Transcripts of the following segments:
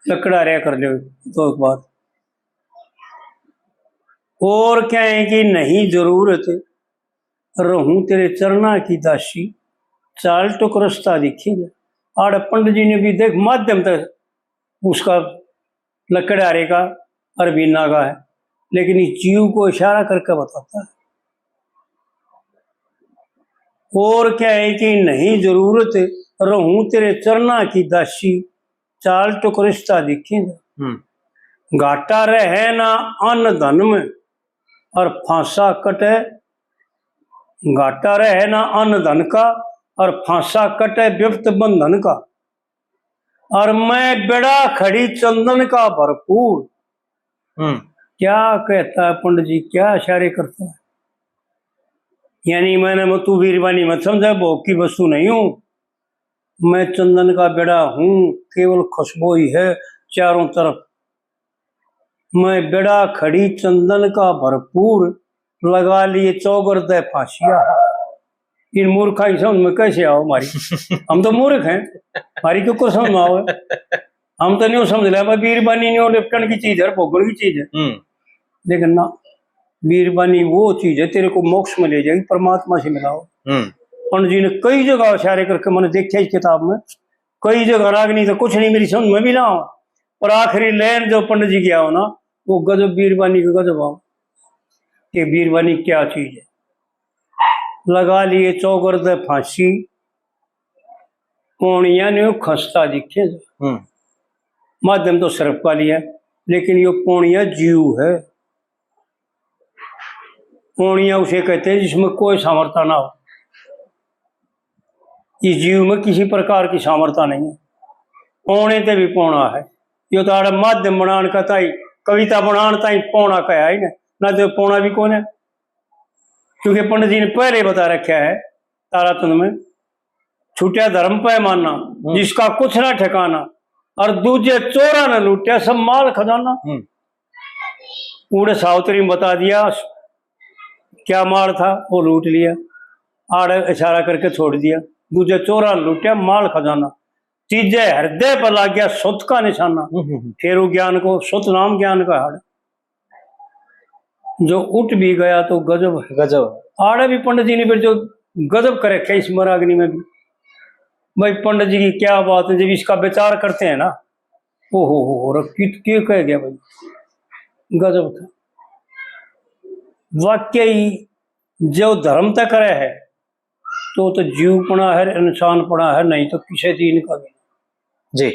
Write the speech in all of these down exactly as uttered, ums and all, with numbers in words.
लकड़ा रहा कर ले, तो एक बात। और क्या है कि नहीं जरूरत, रहूं तेरे चरणा की दासी, चाल टुक रस्ता दिखेगा। आड़ पंडित जी ने भी देख माध्यम तक उसका लकड़हारे का और बीना का है, लेकिन इस जीव को इशारा करके बताता है। और क्या है कि नहीं जरूरत, रहूं तेरे चरणा की दासी, चाल टुक रिश्ता दिखेगा। हम्म। घाटा रहे ना अन्न धन में, और फांसा कटे, घाटा रहे ना अन्न धन का, और फांसा कटे विपत बंधन का। और मैं बेड़ा खड़ी चंदन का भरपूर। हम्म। क्या कहता है पंडित जी, क्या इशारे करता है? यानी मैंने, मैं, तू बीरबानी मत समझा, भोग की वस्तु नहीं हूं। मैं चंदन का बेड़ा हूं, केवल खुशबू ही है चारों तरफ। मैं बेड़ा खड़ी चंदन का भरपूर, लगा लिए चौगरदे फांसिया। इन मूर्खा की समझ में कैसे आओ हमारी? हम तो मूर्ख हैं, हमारी क्यों को समझ में आओ? हम तो न्यू समझ लिया, मैं बीरबानी न्यू लिपटन की चीज है, भोगण की चीज है। हम्म। लेकिन ना, बीरबानी वो चीज है, तेरे को मोक्ष में ले जाएगी, परमात्मा से मिलाओ। हम्म। पंडित जी ने कई जगह इशारे करके, मैंने देखा इस किताब में, कई जगह रागनी तो कुछ नहीं, मेरी समझ में भी ना हो, पर आखिरी लाइन जो पंडित जी की आओ ना, वो गजब, बीरबानी का गजब आओ कि बीरबानी क्या चीज है। लगा लिए चौगरदे फांसी, पौनिया ने खसता दिखे। हम्म। माध्यम तो सर्प का लिया, लेकिन यो पौनिया जीव है। पौनिया उसे कहते हैं जिसमें कोई सामर्थ्य ना हो। इस जीव में किसी प्रकार की सामर्थ्य नहीं है, पौने ते भी पौना है। यो तो आड़ा माध्यम बनान का ताई, कविता बनान ताई पौना कहा है ना, ना तो पौना भी कौन है, क्योंकि पंडित जी ने पहले बता रखा है तारातंद में, छूटिया धर्म पैमाना, हम्म। जिसका कुछ ना ठिकाना, और दूजे चोरा ने लूटिया सब माल खजाना। हम्म। उड़े सावित्री ने बता दिया क्या माल था, वो लूट लिया, आड़े इशारा करके छोड़ दिया। दूजे चोरा ने लूटिया माल खजाना, तीजे हृदय पर लाग गया सुत का निशाना। हम्म, हम्म, हम्म। फेरू ज्ञान को सुत नाम ज्ञान का हाड़, जो उठ भी गया तो गजब है। गजब। आड़े भी पंडित जी ने फिर जो गजब कर रखे इस मरागनी में भी, भाई पंडित जी की क्या बात है, जब इसका विचार करते हैं ना, ओ हो हो हो, रे कित के कह गया भाई, गजब था वाकई। जो धर्म तय करे है तो, तो जीवपना है, इंसानपना है, नहीं तो किसी चीज का भी। जी।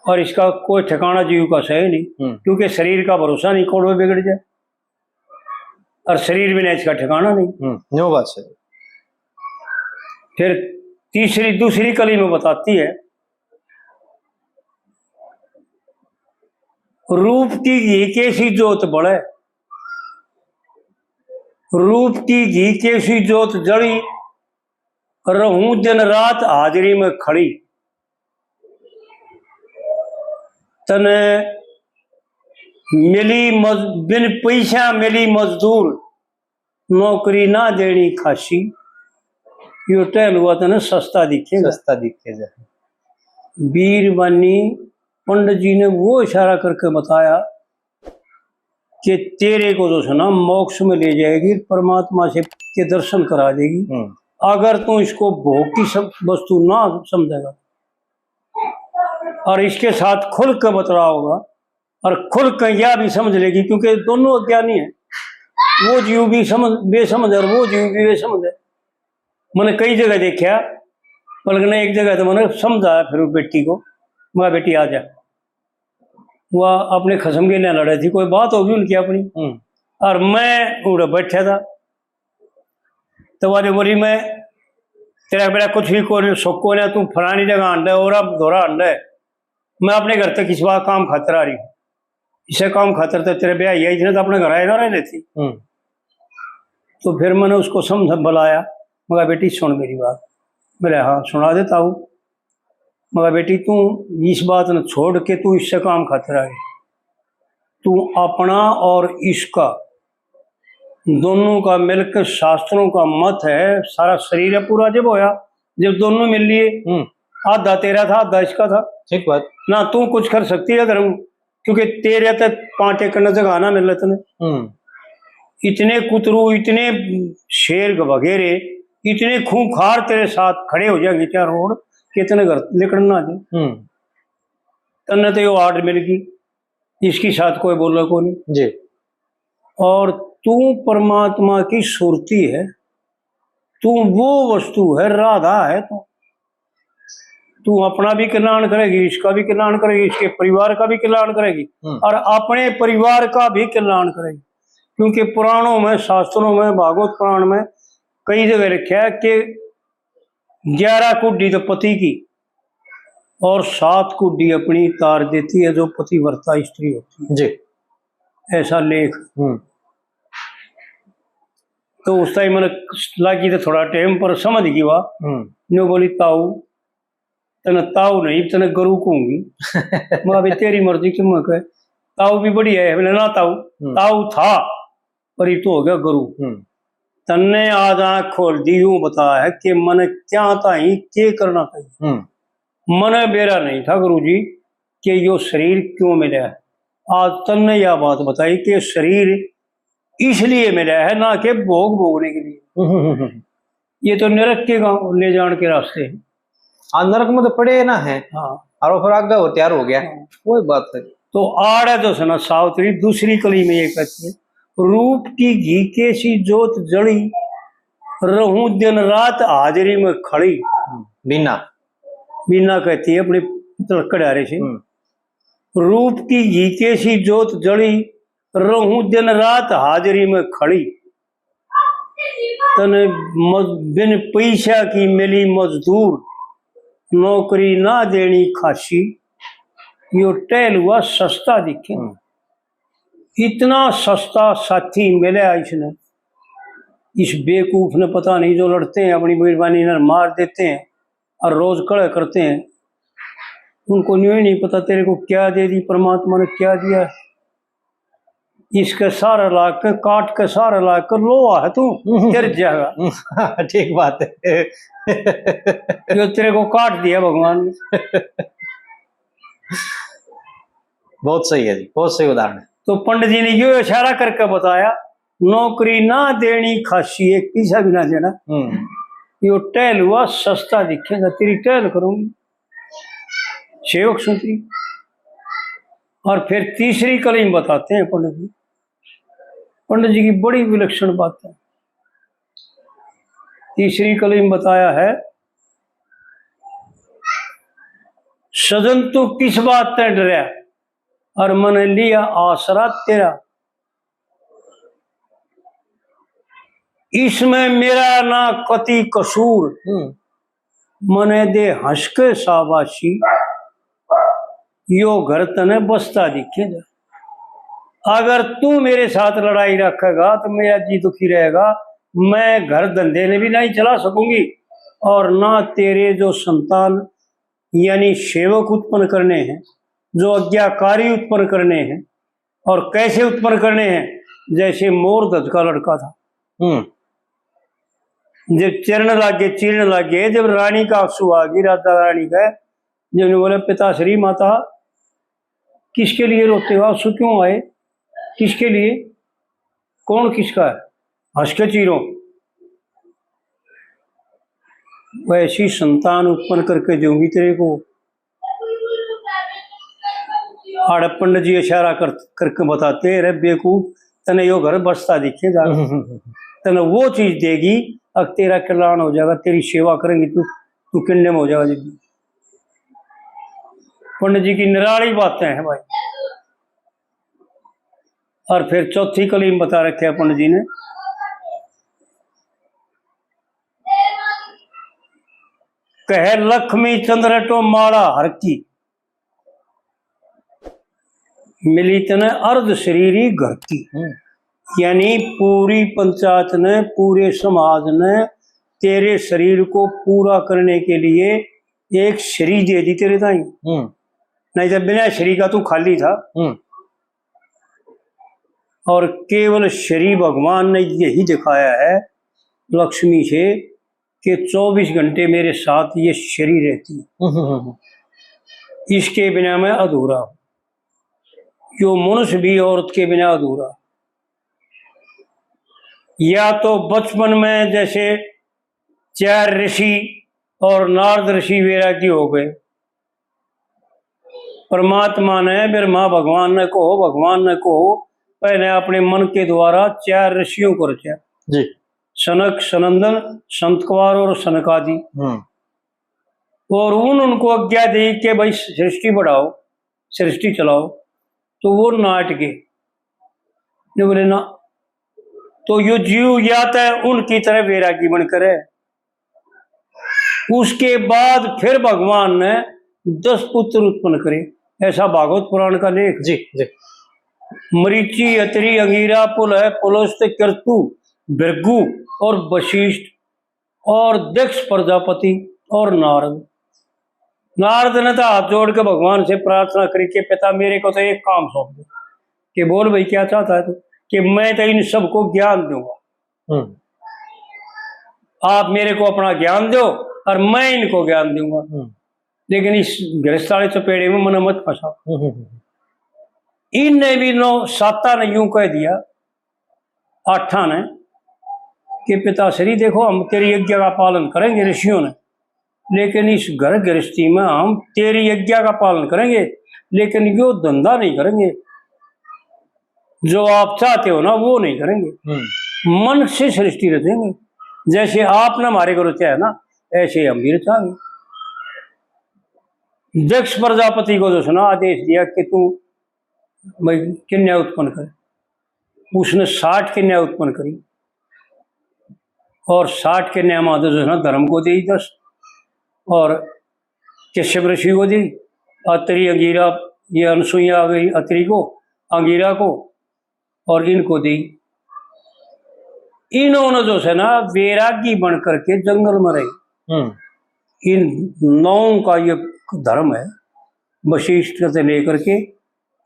और इसका कोई ठिकाना जीव का सही नहीं, हम्म। क्योंकि शरीर का भरोसा नहीं, कौन बिगड़ जाए, और शरीर बिना इसका ठिकाना नहीं। हम्म, न्यू बात सही। फिर तीसरी, दूसरी कली में बताती है, रूप की घी कैसी जोत बले, रूप की घी कैसी जोत जली, रहूं दिन रात हाजिरी में खड़ी। तने मिली मज-, बिन पैसा मिली मजदूर, नौकरी ना देनी खासी। यो टहलुआ तने सस्ता दिखेगा। सस्ता दिखेगा। बीरबानी पंडित जी ने वो इशारा करके बताया कि तेरे को जो है ना मोक्ष में ले जाएगी, परमात्मा से के दर्शन करा देगी। हम्म। अगर तू इसको भोग की सब वस्तु ना समझेगा और इसके साथ खुल के बतलाओगा और खुल के यह भी समझ लेगी, क्योंकि दोनों अज्ञानी है, वो जीव भी समझ, बेसमझ है और वो जीव भी बेसमझ है। मैंने कई जगह देखा, बल्कि एक जगह तो मैंने समझाया फिर वो बेटी को, मैं, बेटी आ जा, वो अपने खसम के लिए लड़े थी, कोई बात होगी उनकी अपनी। हम्म। और मैं उड़े बैठा था, तो वाले बोली, मैं तेरा बेटा कुछ भी कोने, सुख कोने, तू फलानी जगह आंडे और अब धोरा आंडे, मैं अपने घर तक किसी बात काम खातर आ रही हूँ, इसे काम खातर तो तेरे ब्याह ही है, इसने तो अपने घर आए ना रह लेती। हम्म। तो फिर मैंने उसको समझ बुलाया, मगर बेटी सुन मेरी बात। बोले हाँ सुना देता हूँ। मगर बेटी तू इस बात ने छोड़ के तू इससे काम खातर आई, तू अपना और इसका दोनों का मिलकर शास्त्रों का मत है, सारा शरीर है पूरा जब होया, जब दोनों मिल लिए। हम्म। आधा तेरा था, आधा इसका था। ठीक बात। ना तू कुछ कर सकती है धर्म, क्योंकि तेरे ते पांच एकड़ न जगह ना मिले तने। हम्म। इतने कुतरू, इतने शेर वगैरह, इतने खूंखार तेरे साथ खड़े हो जाएंगे चारों ओर कि तने घर निकलना दे। हम्म। तन्ने तो यो आर्डर मिल गई, इसकी साथ कोई बोला को नहीं। जी। और तू परमात्मा की सुरती है, तू वो वस्तु है, राधा है तू। तू अपना भी कल्याण करेगी, इसका भी कल्याण करेगी, इसके परिवार का भी कल्याण करेगी, हम्म। और अपने परिवार का भी कल्याण करेगी। क्योंकि पुराणों में, शास्त्रों में, भागवत पुराण में कई जगह लिखा है कि ग्यारह कुड्डी तो पति की और सात कुड्डी अपनी तार देती है, जो पतिव्रता स्त्री होती है। जी। ऐसा लेख। हम्म। तो उस टाइम मैंने लागी तो थोड़ा टाइम पर समझ गई वा। हम्म। न्यू बोली, "ताऊ, तने ताऊ नहीं, तने गुरु कहूंगी।" मैं, "अभी तेरी मर्जी, क्यों?" मैं कहे, "ताऊ भी बढ़िया है।" मैंने, "ना ताऊ, हम्म। ताऊ था, पर ये तो हो गया गुरु। हम्म। तन्ने आज आंख खोल दी, यूं बता है कि मने क्या ताई के करना चाहिए। हम्म। मने बेरा नहीं था गुरु जी कि यो शरीर क्यों मिला है। आज तन्ने यह बात बताई कि शरीर इसलिए मिला है, ना कि भोग भोगने के लिए। हम्म, हम्म, हम्म। ये तो नरक के गांव ले जाने के रास्ते हैं।" हाँ, नरक में तो पड़े ना है। हाँ। और वो फिर आगे वो तैयार हो गया। हाँ। वही बात है। तो आड़े तो सुना सावित्री दूसरी कली में ये कहती है, "रूप की घी के सी जोत जली, रहूं दिन रात हाजिरी में खड़ी।" हम्म, बीना। बीना कहती है अपने पितल कड़ारे से, हम्म। "रूप की घी के सी जोत जली, रहूं दिन रात हाजिरी में खड़ी। तने मज-, बिन पैसा की मिली मजदूर, नौकरी ना देनी खासी, यो टहलुआ सस्ता दिखे।" हम्म। इतना सस्ता साथी मिला इसने, इस बेवकूफ ने, पता नहीं, जो लड़ते हैं अपनी बेईमानी ने मार देते हैं और रोज कलह करते हैं, उनको न्यू ही नहीं पता तेरे को क्या दे दी परमात्मा ने, क्या दिया। इसके सारे लाग के, काट के सारे लाग के लोहा है तू, हम्म। गिर जाएगा। ठीक बात है। जो तेरे को काट दिया भगवान ने। बहुत सही है जी, बहुत सही उदाहरण है। तो पंडित जी ने यो इशारा करके बताया, "नौकरी ना देनी खासी, एक पैसा भी ना देना। हम्म। यो टहलुआ सस्ता दिखेगा, तेरी टहल करूंगी, सेवक सूं तेरी।" और फिर तीसरी कली में बताते हैं पंडित जी, पंडित जी की बड़ी विलक्षण बात है। तीसरी कली में बताया है, "सजन तू किस बात तै डरया, और मने लिया आसरा तेरा। इसमें मेरा ना कति कसूर, हम्म। मने दे हंस के शाबाशी, यो घर तने बसता दिखेगा। अगर तू मेरे साथ लड़ाई रखेगा तो मेरा जी दुखी रहेगा, मैं घर धंधे ने भी नहीं चला सकूंगी, और ना तेरे जो संतान यानी सेवक उत्पन्न करने हैं, जो आज्ञाकारी उत्पन्न करने हैं।" और कैसे उत्पन्न करने हैं? जैसे मोर ध्वज का लड़का था। हम्म। जब चरण लागे, चीरने लागे, जब रानी का आंसू आ गई, राजा रानी का, जब उन्होंने बोला, "पिताश्री, माता, किसके लिए रोते हो? आंसू क्यों आए? किसके लिए? कौन किसका है? हंस के चीरो। वैसी संतान उत्पन्न करके दूंगी तेरे को।" आड़े पंडित जी इशारा कर, करके बताते, "रे बेवकूफ, तने यो घर बसता दिखेगा, तने वो चीज देगी, अब तेरा कल्याण हो जाएगा, तेरी सेवा करेंगे, तू, तू किन्ने में हो जाएगा जी।" पंडित जी की निराली बातें हैं भाई। और फिर चौथी कली में बता रखे हैं पंडित जी ने, कहे लक्ष्मी चंद्र तो माला हर की, मिली तने अर्ध शरीरी घर की। हम्म। यानी पूरी पंचायत ने, पूरे समाज ने तेरे शरीर को पूरा करने के लिए एक शरी दे दी तेरे ताई। हम्म। नहीं तो बिना शरी का तू खाली था। हम्म। और केवल शरी भगवान ने यही दिखाया है लक्ष्मी से कि चौबीस घंटे मेरे साथ ये शरीर रहती है। हम्म, हम्म, हम्म। इसके बिना मैं अधूरा हूँ। यो मनुष्य भी औरत के बिना अधूरा। या तो बचपन में जैसे चार ऋषि और नारद ऋषि वैरागी हो गए, परमात्मा ने, ब्रह्मा भगवान ने कहो, भगवान ने कहो, पहले अपने मन के द्वारा चार ऋषियों को रचा। जी। सनक, सनंदन, संत कुमार और सनकादि। हम्म। और उन, उनको आज्ञा दी कि भाई सृष्टि बढ़ाओ, सृष्टि चलाओ। तो वो नाट गए। ने बोले ना, तो यो जीव या तो उनकी तरह वैरागी बन करे। उसके बाद फिर भगवान ने दस पुत्र उत्पन्न करे, ऐसा भागवत पुराण का लेख। जी, जी। मरीचि, अत्रि, अंगीरा, पुलह, पुलस्त, क्रतु, भृगु और वशिष्ठ और दक्ष प्रजापति और नारद। नारद ने तो हाथ जोड़ के भगवान से प्रार्थना करी कि पिता, मेरे को तो एक काम सौंप दो। कि बोल भाई, क्या चाहता है तू? कि मैं तो इन सबको ज्ञान दूंगा। हम्म। आप मेरे को अपना ज्ञान दो और मैं इनको ज्ञान दूंगा। हम्म। लेकिन इस गृहस्थ वाले चपेड़े में मने मत फंसा। हम्म, हम्म, हम्म। इनने भी नौ साता ने यूं कह दिया, आठा ने, कि पिताश्री देखो, हम तेरी आज्ञा का पालन करेंगे ऋषियों ने, लेकिन इस घर गृहस्थी में हम तेरी आज्ञा का पालन करेंगे, लेकिन यो धंधा नहीं करेंगे। जो आप चाहते हो ना, वो नहीं करेंगे। हम्म। मन से सृष्टि रचेंगे, जैसे आपने हमारे को रचा है ना, ऐसे हम भी रचाएंगे। दक्ष प्रजापति को जो है ना आदेश दिया कि तू भाई कन्या उत्पन्न कर, उसने साठ कन्या उत्पन्न करी और साठ कन्या में तो जो है ना धर्म को दी दस और कश्यप ऋषि को दी, अत्रि, अंगीरा, ये अनसुईया आ गई अत्रि को, अंगीरा को, और इनको दी। इन्होंने जो है ना वैरागी बन करके जंगल में रहे। हम्म। इन नौ का ये धर्म है, वशिष्ठ से लेकर के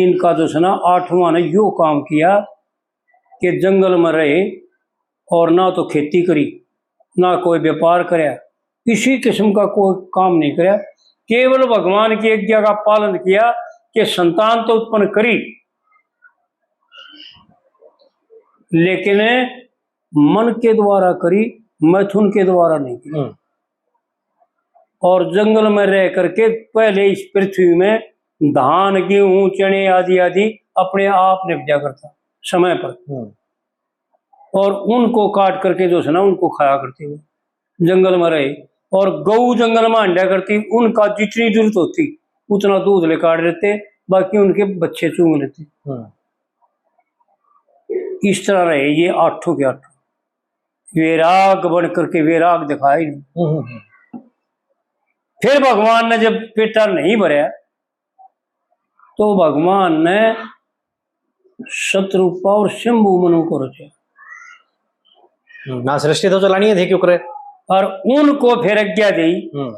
इनका जो है ना आठवां ने यो काम किया कि जंगल में रहे और ना तो खेती करी, ना कोई व्यापार करया, किसी किस्म का कोई काम नहीं करया, केवल भगवान की आज्ञा का पालन किया कि संतान तो उत्पन्न करी, लेकिन मन के द्वारा करी, मैथुन के द्वारा नहीं करी। हम्म। और जंगल में रह करके पहले इस पृथ्वी में धान, गेहूं, चने आदि आदि अपने आप निपटा करता समय पर। हम्म। और उनको काट करके जो है ना उनको खाया करते हुए जंगल में रहे। और गऊ जंगल में हंडा करती, उनका जितनी जरूरत होती उतना दूध ले काट लेते, बाकी उनके बच्चे चूंग लेते। हम्म। इस तरह रहे ये आठों के आठों, वैराग बन करके वैराग दिखाए। हम्म, हम्म, हम्म। फिर भगवान ने जब पेटा नहीं भरया तो भगवान ने शतरूपा और शंभु मनु को रचा। हम्म, ना सृष्टि तो चलानी है थी क्यों करे? और उनको फिर आज्ञा दी, हम्म।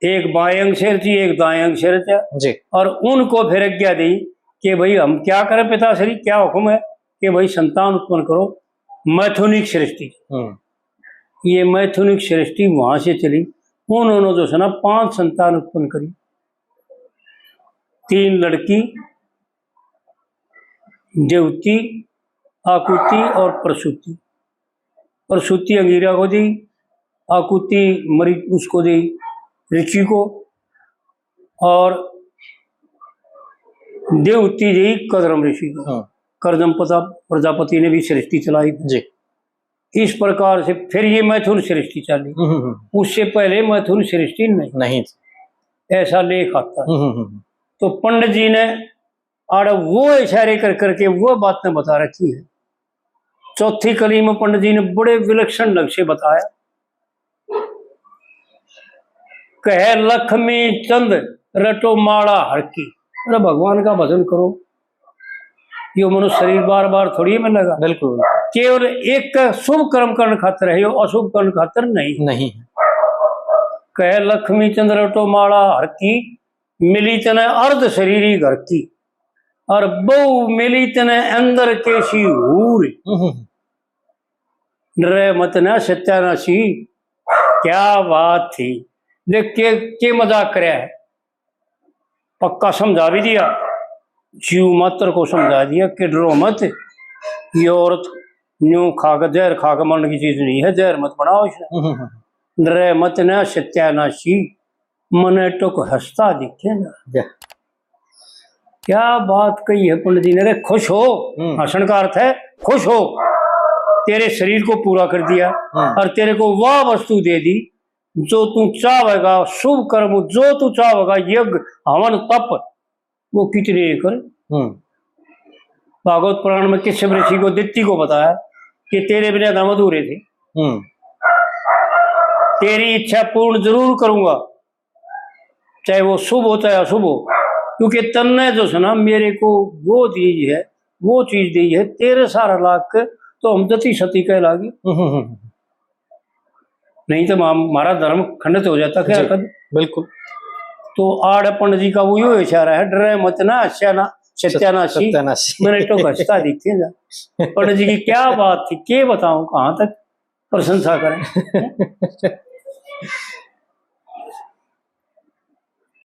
एक बाएं अंग से रची, एक दाएं अंग से रचा। जी। और उनको फिर आज्ञा दी कि भाई हम क्या करें पिताश्री, क्या हुक्म है कि भाई संतान उत्पन्न करो, मैथुनिक सृष्टि। हम्म। ये मैथुनिक सृष्टि वहां से चली। उन्होंने जो है ना पांच संतान उत्पन्न करी, तीन लड़की, देवती, आकुति और प्रसूति। प्रसूति अंगीरा को दी, आकुति मरी उसको दी, ऋषि को, और देवती दी कदरम ऋषि को। हाँ। कदरम प्रजा-, प्रजापति ने भी सृष्टि चलाई। जी। इस प्रकार से फिर ये मैथुन सृष्टि चली। हम्म, हम्म, हम्म। उससे पहले मैथुन सृष्टि नहीं। नहीं। ऐसा लेख आता है। हम्म, हम्म, हम्म। तो पंडित जी ने आड़े वो इशारे कर करके वो बातें बता रखी है। चौथी कली में पंडित जी ने बड़े विलक्षण ढंग से बताया। कहे लक्ष्मी चंद रटो माला हर की। अरे भगवान का भजन करो, यो मनुष्य शरीर बार बार थोड़ी मिलेगा। बिल्कुल। केवल एक का शुभ कर्म करण खातर है, यो अशुभ करण खातर नहीं। नहीं। कहे लक्ष्मी चंद रटो माला हर की, मिली तने अर्ध शरीरी घर की, और बहु मिली तने अंदर केसी हूर। हम्म। डरे मत ना सत्यानाशी। क्या बात थी। देख के, के मजाक करे है। पक्का समझा भी दिया, जीव मात्र को समझा दिया कि डरो मत, ये औरत न्यू खा के, जहर खा के मरने की चीज नहीं है, जहर मत बनाओ इसे। हम्म, हम्म, हम्म। डरे मत ना सत्यानाशी, मने टुक हंसता दिखे ना। जा। क्या बात कही है पंडित जी ने, अरे खुश हो, हम्म। हंसण का अर्थ है खुश हो, तेरे शरीर को पूरा कर दिया हम्म। और तेरे को वह वस्तु दे दी जो तू चाहेगा, शुभ कर्म जो तू चाहेगा, यज्ञ, हवन, तप, वो कितने कर। हम्म। भागवत पुराण में कश्यप ऋषि को, दित्ति को बताया कि तेरे बिना तो हम अधूरे थे। हम्म। तेरी इच्छा पूर्ण जरूर करूंगा, चाहे वो शुभ हो चाहे अशुभ हो, क्योंकि तन्ने जो है ना मेरे को वो चीज है, वो चीज दी है, तेरे सारा लाग के तो हम जति सती कह लागी। हम्म, हम्म, हम्म। नहीं तो मा-, हमारा धर्म खंडित हो जाता क्या जी, कद? बिल्कुल। तो आड़ पंडित जी का वो यो इशारा है, डरे मत ना, हंस्या ना, सत्यानाशी, सत्यानाशी। मैंने तो हंसता दिखे जा। पंडित जी की क्या बात थी, के बताऊं, कहाँ तक प्रशंसा करें।